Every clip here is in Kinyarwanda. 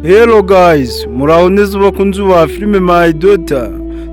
Hello guys, muraho neza bakunzi ba filime My Daughter.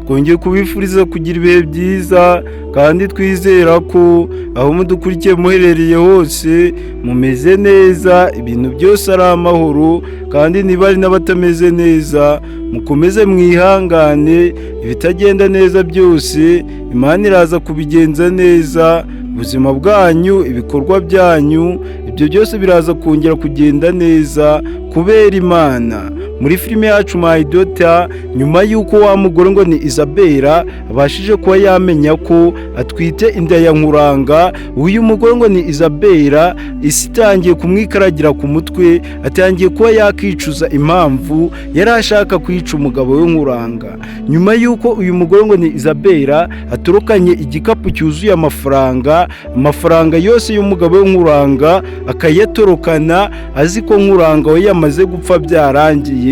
Twongeye kubifuriza kugira ibihe byiza kandi twizera ko aho mudukurikiye muherereye hose mumeze neza, ibintu byose ari amahoro. Kandi niba ari n'abatameze neza, mukomeze mwihangane. Ibitagenda neza byose Imana iraza kubigenza neza. Ubuzima bwanyu, ibikorwa byanyu, ibyo byose biraza kongera kugenda neza kubera Imana. Muri filime yacu My Daughter, nyuma y'uko wa mugore ngo ni Isabella abashije kuba yamenya ko atwite inda ya Nkuranga, uyu mugore ngo ni Isabella isi itangiye kumwikaragira ku mutwe, atangiye kuba yakicuza impamvu yari ashaka kwica umugabo we Nkuranga. Nyuma y'uko uyu mugore ngo ni Isabella atorokanye igikapu cyuzuye amafaranga, amafaranga yose y'umugabo we Nkuranga akayatorokana, azi ko Nkuranga we yamaze gupfa byarangiye,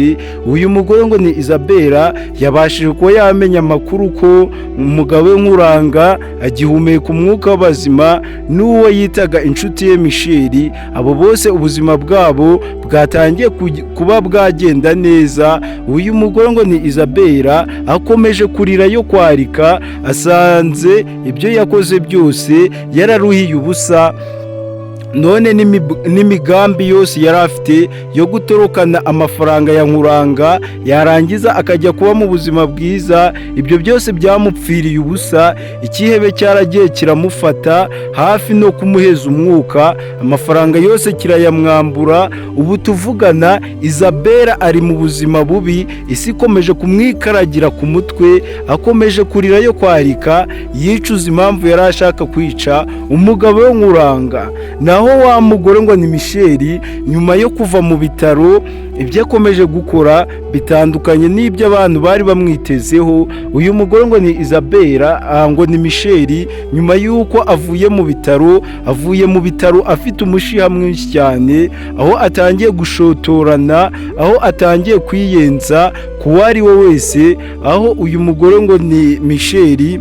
uyu mugore ngo ni Isabella yabashije kuba yamenya amakuru ko umugabo we Nkuranga agihumeka umwuka w'abazima, n'uwo yitaga inshuti ye Michel. Abo bose ubuzima bwabo bwatangiye kuba bwagenda neza. Uyu mugore ngo ni Isabella akomeje kurira yo kwarika, asanze ibyo yakoze byose yararuhiye ubusa. None n'imigambi yose yari afite yo gutorokana amafaranga ya Nkuranga, yarangiza akajya kuba mu buzima bwiza, ibyo byose byamupfiriye ubusa. Ikihebe cyaragiye kiramufata hafi no kumuheza umwuka, amafaranga yose kirayamwambura. Ubu tuvugana Isabella ari mu buzima bubi, isi ikomeje kumwikaragira ku mutwe, akomeje kurira yo kwarika, yicuza impamvu yari ashaka kwica umugabo we Nkuranga. Naho wa mugore ngo ni Michel, nyuma yo kuva mu bitaro, ibyo akomeje gukora bitandukanye n'ibyo abantu bari bamwitezeho. Uyu mugore ngo ni Isabella, ngo ni Michel, nyuma y'uko avuye mu bitaro, avuye mu bitaro afite umushiha mwinshi cyane, aho atangiye gushotorana, aho atangiye kwiyenza ku uwo ari we wese, aho uyu mugore ngo ni Michel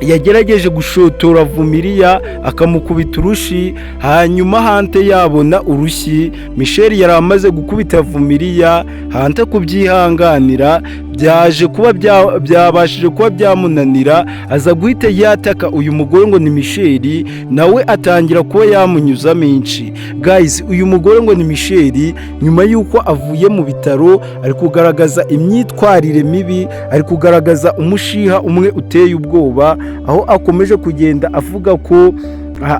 yagerageje gushotora Vumiriya akamukubita urushi. Hanyuma Hunter yabona urushyi Michel yari amaze gukubita Vumiriya, Hunter kubyihanganira byaje kuba byabashije kuba byamunanira, aza guhita yataka uyu mugore ngo ni Michel, nawe atangira kuba yamunyuzamo inshi. Guys, uyu mugore ngo ni Michel, nyuma y'uko avuye mu bitaro, ari kugaragaza imyitwarire mibi, ari kugaragaza umushiha umwe uteye ubwoba, aho akomeje kugenda avuga ko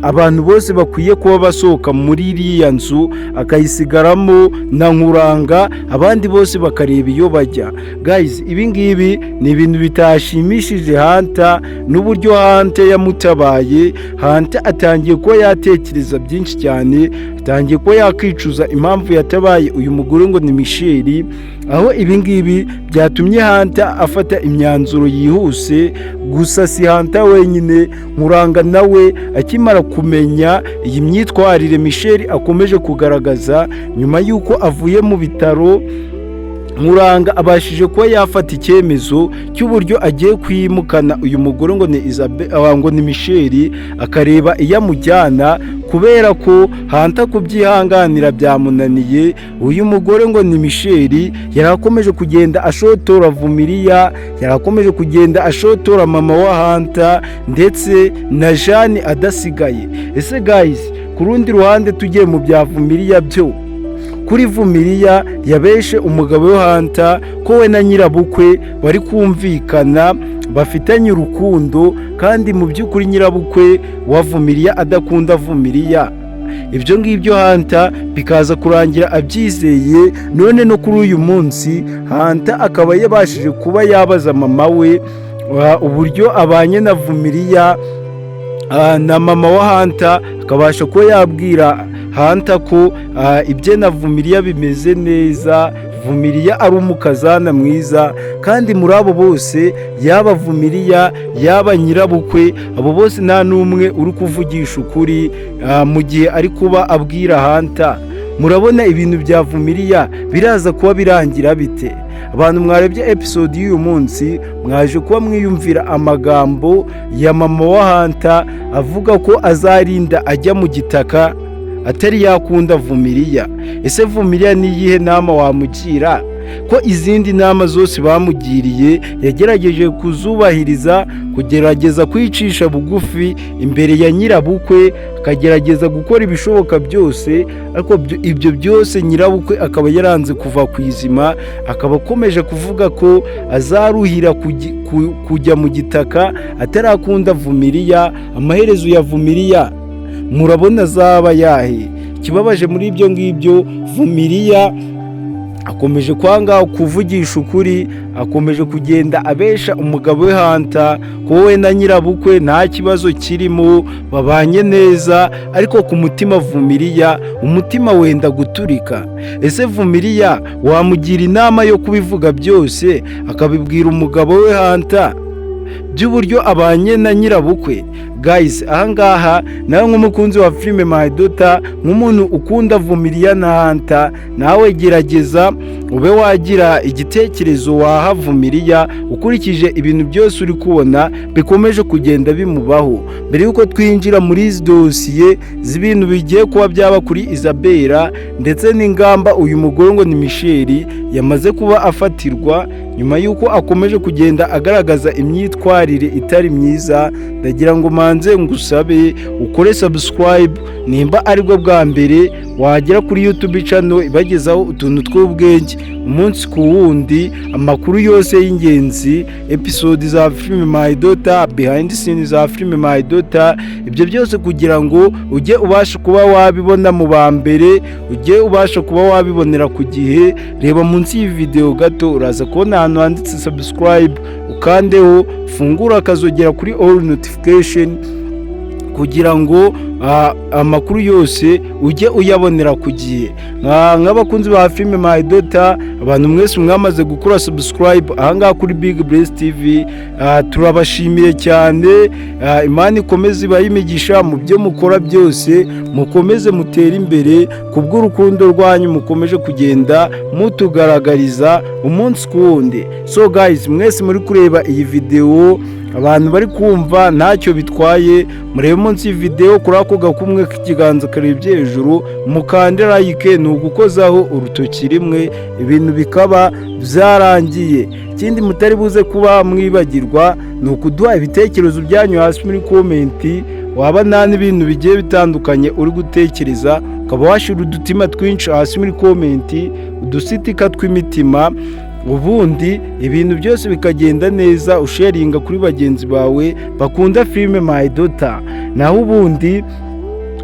abantu bose bakwiye kuba basohoka muri iriya nzu, akayisigaramo na Nkuranga, abandi bose bakareba iyo bajya. Guys, ibi ngibi ni ibintu bitashimishije Hunter n'uburyo Hunter yamutabaye. Hunter atangiye kuba yatekereza byinshi cyane, atangiye kuba yakicuza impamvu yatabaye uyu mugore ngo ni Michel, aho ibi ngibi byatumye Hunter afata imyanzuro yihuse. Gusa si Hunter wenyine, Nkuranga nawe akimara kumenya iyi myitwarire Michel akomeje kugaragaza nyuma y'uko avuye mu bitaro, Nkuranga abashije kuba yafata icyemezo cy'uburyo agiye kwimukana uyu mugore ngo ni Isabelle, ngo ni Michel, akareba iyo amujyana, kubera ko Hunter kubyihanganira byamunaniye. Uyu mugore ngo ni Michel yari akomeje kugenda ashotora Vumiriya, yari akomeje kugenda ashotora mama wa Hunter ndetse na Jeanne adasigaye. Ese guys, ku rundi ruhande tugiye mu bya Vumiriya, byo kuri Vumiriya yabeshe umugabo we Hunter ko we na nyirabukwe bari kumvikana, bafitanye urukundo, kandi mu by'ukuri nyirabukwe wa Vumiriya adakunda Vumiriya. Ibyo ngibyo Hunter bikaza kurangira abyizeye. None no kuri uyu munsi Hunter akaba yabashije kuba yabaza mama we uburyo abanye na Vumiriya, na mama wa Hunter akabasha kuba yabwira Hunter ko ibye na Vumiriya bimeze neza, Vumiriya ari umukazana mwiza, kandi muri abo bose, yaba Vumiriya, yaba nyirabukwe, abo bose nta n'umwe uri kuvugisha ukuri mu gihe ari kuba abwira Hunter. Murabona ibintu bya Vumiriya biraza kuba birangira bite? Abantu mwarebye episode y'uyu munsi, mwaje kuba mwiyumvira amagambo ya mama wa Hunter avuga ko azarinda ajya mu gitaka. atari yakunda Vumiriya. Ese Vumiriya ni iyihe nama wamugira, ko izindi nama zose bamugiriye yagerageje kuzubahiriza, kugerageza kwicisha bugufi imbere ya nyirabukwe, akagerageza gukora ibishoboka byose, ariko ibyo byose nyirabukwe akaba yaranze kuva ku izima, akaba akomeje kuvuga ko azaruhira kujya mu gitaka atarakunda Vumiriya? Amaherezo ya Vumiriya murabona azaba yahe? Ikibabaje muri ibyo ngibyo, Vumiriya akomeje kwanga kuvugisha ukuri, akomeje kugenda abesha umugabo we Hanta ko we na nyirabukwe nta kibazo kirimo, babanye neza, ariko ku mutima Vumiriya umutima wenda guturika. Ese Vumiriya wamugira inama yo kubivuga byose, akabibwira umugabo we Hanta by'uburyo abanye na nyirabukwe? Guys, ahangaha nawe nk'umukunzi wa filime My Daughter, nk'umuntu ukunda Vumiriya na Hanta, nawe gerageza ube wagira igitekerezo waha Vumiriya ukurikije ibintu byose uri kubona bikomeje kugenda bimubaho. Mbere y'uko twinjira muri izi dosiye z'ibintu bigiye kuba byaba kuri Isabella, ndetse n'ingamba uyu mugore ngo ni Michelle yamaze kuba afatirwa nyuma y'uko akomeje kugenda agaragaza imyitwarire itari myiza, ndagira ngo manze ngusabe ukore subscribe nimba aribwo bwa mbere wagera kuri YouTube channel ibagezaho utuntu tw'ubwenge umunsi ku wundi, amakuru yose y'ingenzi, episode za filime My Daughter, behind scene za filime My Daughter, ibyo byose kugira ngo ujye ubasha kuba wabibona mu ba mbere, ujye ubasha kuba wabibonera ku gihe. Reba munsi y'iyi video gato, uraza kubona ahantu handitse subscribe, ukandeho, fungura akazogera kuri all notification kugira ngo amakuru yose ujye uyabonera ku gihe. Nk'abakunzi ba filime My Daughter, abantu mwese mwamaze gukora subscribe ahangaha kuri Big Bless TV, turabashimiye cyane. Imana ikomeze ibahe imigisha mu byo mukora byose, mukomeze mutere imbere ku bw'urukundo rwanyu mukomeje kugenda mutugaragariza umunsi ku wundi. So guys, mwese muri kureba iyi videwo, abantu bari kumva ntacyo bitwaye, murebe munsi y'iyi kuri ako gakumwe k'ikiganza karebye hejuru, mukande like, ni ugukozaho urutoki rimwe, ibintu bikaba byarangiye. Ikindi mutari buze kuba mwibagirwa ni ukuduha ibitekerezo byanyu hasi muri comment. Waba nta n'ibintu bigiye bitandukanye uri gutekereza, ukaba washyira udutima twinshi hasi muri comment, udusticker tw'imitima, ubundi ibintu byose bikagenda neza, usharinga kuri bagenzi bawe bakunda filime My Daughter. Naho ubundi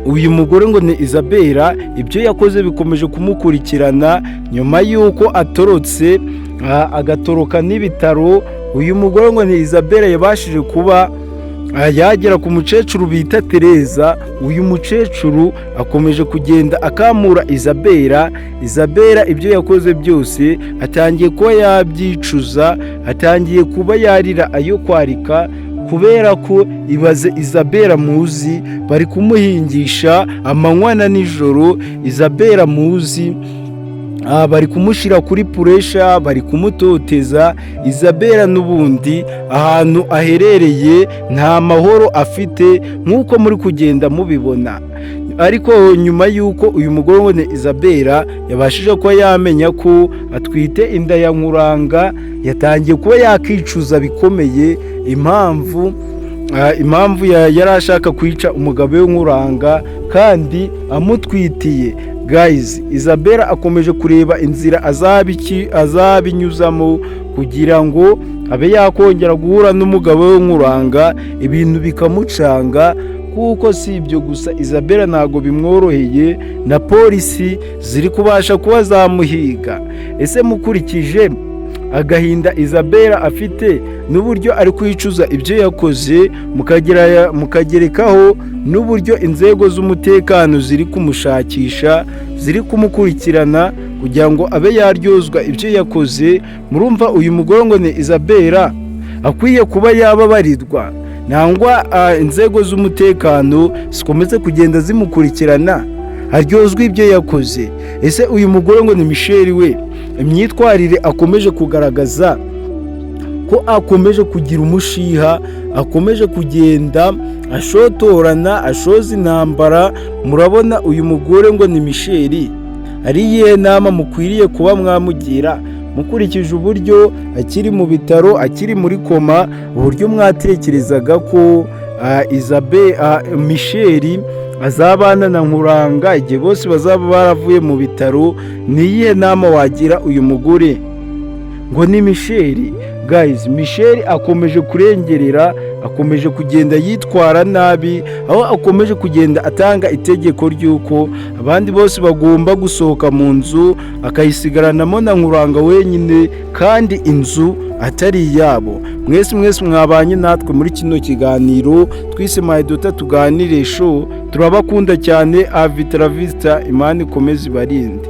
uyu mugore ngo ni Isabella, ibyo yakoze bikomeje kumukurikirana nyuma y'uko atorotse, agatoroka n'ibitaro. Uyu mugore ngo ni Isabella yabashije kuba yagera ku mukecuru bita Tereza. Uyu mukecuru akomeje kugenda akamura Isabella. Isabella ibyo yakoze byose atangiye kuba yabyicuza, atangiye kuba yarira ayo kwarika, kubera ko ibaze Isabella muzi bari kumuhingisha amanywa na nijoro, Isabella muzi bari kumushyira kuri pressure, bari kumutoteza. Isabella n'ubundi ahantu aherereye nta mahoro afite nk'uko muri kugenda mubibona. Ariko nyuma y'uko uyu mugore we Isabella yabashije kuba yamenya ko atwite inda ya Nkuranga, yatangiye kuba yakicuza bikomeye impamvu yari ashaka kwica umugabo we Nkuranga kandi amutwitiye. Guys, Isabella akomeje kureba inzira azabinyuzamo kugira ngo abe yakongera guhura n'umugabo we Nkuranga, ibintu bikamucanga. Kuko si ibyo gusa, Isabella ntabwo bimworoheye, na polisi ziri kubasha kuba zamuhiga. Ese mukurikije agahinda Isabella afite n'uburyo ari kwicuza ibyo yakoze, mukagerekaho n'uburyo inzego z'umutekano ziri kumushakisha, ziri kumukurikirana kugira ngo abe yaryozwa ibyo yakoze, murumva uyu mugore ngo ni Isabella akwiye kuba yababarirwa, nangwa inzego z'umutekano zikomeze kugenda zimukurikirana aryozwa ibyo yakoze? Ese uyu mugore ngo ni Michelle we, imyitwarire akomeje kugaragaza ko Ko akomeje kugira umushiha, akomeje kugenda ashotorana, ashoza intambara. Murabona uyu mugore ngo ni Michelle ari iyihe nama mukwiriye kuba mwamugira, mukurikije uburyo akiri mu bitaro, akiri muri koma, uburyo mwatekerezaga ko Isabel Michelle azabana na Nkuranga igihe bose bazaba baravuye mu bitaro? Ni iyihe nama wagira uyu mugore ngo ni Michelle? Guys, Michelle akomeje kurengerera, akomeje kugenda yitwara nabi, aho akomeje kugenda atanga itegeko ry'uko abandi bose bagomba gusohoka mu nzu, akayisigaranamo na Nkuranga wenyine, kandi inzu atari iyabo. Mwese mwese mwabanye natwe muri kino kiganiro twise My Daughter Tuganire Show, turabakunda cyane. Avita vista, Imana ikomeze ibarinde.